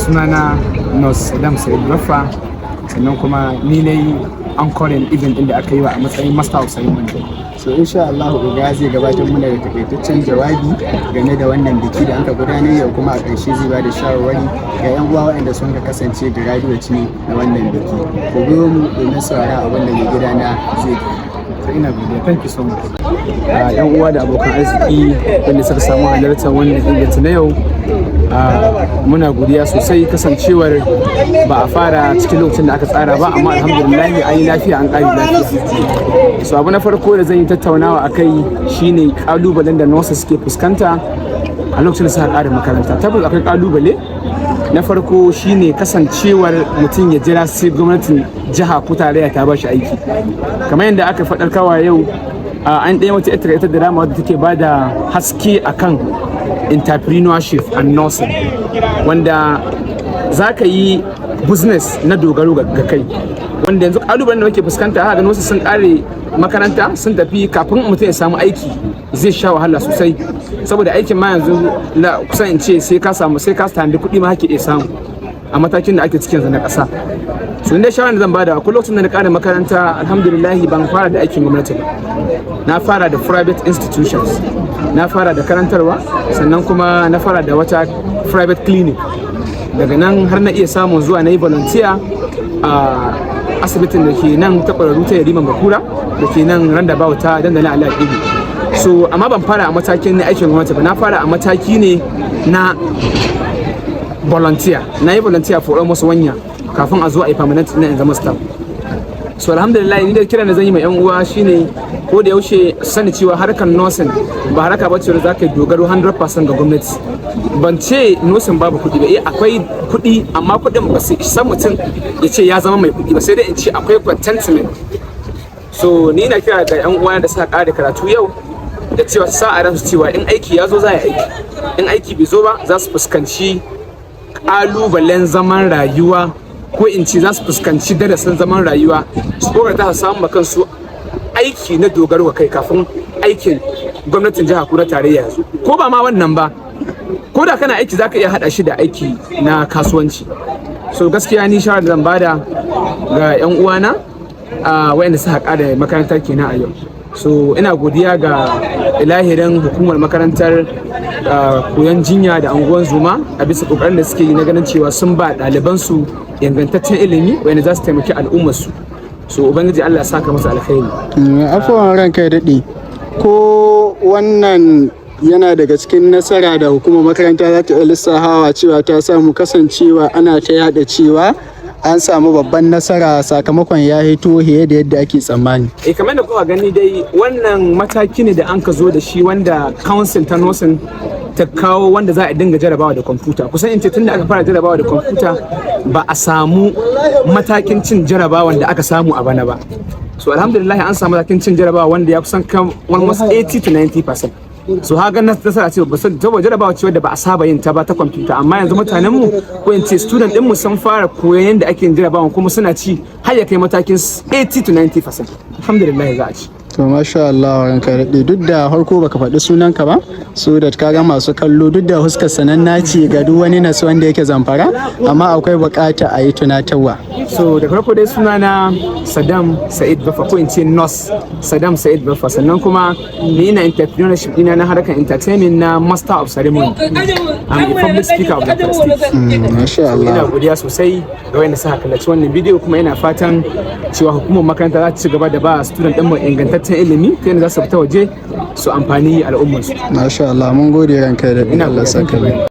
Sunana Nurse Saddam Said Baffa, sannan kuma ni na yi anchoring event ɗin da aka yi wa a matsayin Master of Ceremony. So insha Allah oga zai gabatar mana da takaitaccen jawabi game da wannan biki da aka gudanar yau, kuma a ƙarshe zai ba da shawarwari ga 'yan uwa waɗanda sun ka kasance graduate ne na wannan biki. Ku biyo mu domin saurara abin da mai gidana zai yi. To, ina godiya, thank you so much. Yan uwa da abokan arziki wanda suka samu halartar wannan event na yau, muna godiya sosai kasancewar ba a fara cikin lokacin da aka tsara ba, amma alhamdulillah an yi lafiya, an ƙare lafiya. So abu na farko da zan yi tattaunawa akai shine kalubalen da nurses suke fuskanta a lokacin da suka ƙare makaranta. Tabbas akwai kalubale. Na farko shine kasancewar mutum ya jira sai gwamnatin jiha ko tarayya ta bashi aiki. Kamar yadda aka faɗar kawa yau, an ɗaya wata ita drama wadda take ba da haske akan entrepreneurship and nursing, wanda za ka yi business na dogaro ga kai, wanda yanzu kalubalen da muke fuskanta, haka ganin wasu sun kare makaranta sun tafi, kafin mutum ya samu aiki zai sha wahala sosai, saboda aikin ma yanzu kusan in ce sai ka samu, sai ka tanadi kuɗi ma hake iya samu a matakin da ake cikin yanzu na ƙasa. So inda shawarar da zan bada, akwai lokacin da na kare makaranta, alhamdulillah ban fara da aikin gwamnati ba, na fara da private institutions, na fara da karantarwa, sannan kuma na fara da wata private clinic. Daga nan har na iya samun zuwa na yi volunteer a asibitin da ke nan ta ƙwararru ta Yariman Bakura da ke nan roundabout ta dandalin Ali Ibi. So amma ban fara a matakin na aikin gwamnati ba, na fara a mataki ne na volunteer. Na yi volunteer for almost one year kafin a zo a yi permanent na in zama staff. So alhamdulillah, ni da kiran da zan yi ma yan uwa shine ko da yaushe sani cewa harkar nursing ba harka ba ce da za ka yi dogaro 100% ga gwamnati. Ban ce nursing babu kuɗi ba, eh, akwai kuɗi, amma kuɗin ba su isa mutum ya ce ya zama mai kuɗi ba, sai dai in ce akwai contentment. So ni na kira ga yan uwa da suka ƙare karatu yau da cewa su sa a ransu cewa in aiki ya zo za a yi aiki, in aiki bai zo ba za su fuskanci ƙalubalen zaman rayuwa, ko in ce za su fuskanci darasin zaman rayuwa, su kokarta su samu kansu aiki na dogaro ga kai kafin aikin gwamnatin jiha ko na tarayya yanzu. Ko ba ma wannan ba, ko da kana aiki zaka iya hada shi da aiki na kasuwanci. So gaskiya ni shawara da zan bada ga yan uwana a wayanda suka ƙara makaranta kenan a yau. So ina godiya ga ilahirin hukumar makarantar koyon jinya da unguwar zoma a bisa kokarin da suke yi na ganin cewa sun ba ɗalibansu ingantaccen ilimi wanda za su taimaki al'ummarsu. So Ubangiji Allah ya saka musu alkhairi. Afuwan, ranka ya daɗe, ko wannan yana daga cikin nasara da hukumar makaranta za ta iya lissafawa cewa ta samu, kasancewa ana ta yada cewa an samu babban nasara, sakamakon ya hito fiye da yadda ake tsammani? Eh, kamar da kuka gani dai, wannan mataki ne da an ka zo da shi wanda council ta nursing ta kawo, wanda za a dinga jarabawa da kwamfuta. Kusan in ce tun da aka fara jarabawa da kwamfuta ba a samu matakin cin jarabawan da aka samu a bana ba. So alhamdulillah an samu matakin cin jarabawa wanda ya kusan kan almost 80 to 90%. So haka nasara ce saboda jarabawa ce wadda ba a saba yin ta ba ta kwamfuta, amma yanzu mutanen mu, ko in ce student din mu, sun fara koyon yadda ake yin jarabawan kuma suna ci har ya kai matakin 80 to 90%. Alhamdulillah za a ci. To masha Allah, ranka daɗe. Duk da harko baka faɗi sunanka ba, so da kaga masu kallo, duk da huskar sananna ce ga duk wani nasu wanda yake Zamfara, amma akwai bukata a yi tunatarwa. So da farko dai sunana Saddam Sa'id Baffa, ko in ce Nurse Saddam Sa'id Baffa, sannan kuma ni ina entrepreneurship ina na harkar entertainment na Master of Ceremony. I'm a public speaker of the state. Masha Ina Allah. godiya sosai ga wanda suka kallaci wannan bidiyo, kuma ina fatan cewa hukumar makaranta za ta ci gaba da ba student ɗin mu ingantaccen ilimi ta yadda za su fita waje su amfani al'ummarsu. Masha Allah, mun gode, ranka da Ina Allah godiya, thank saka. you very much.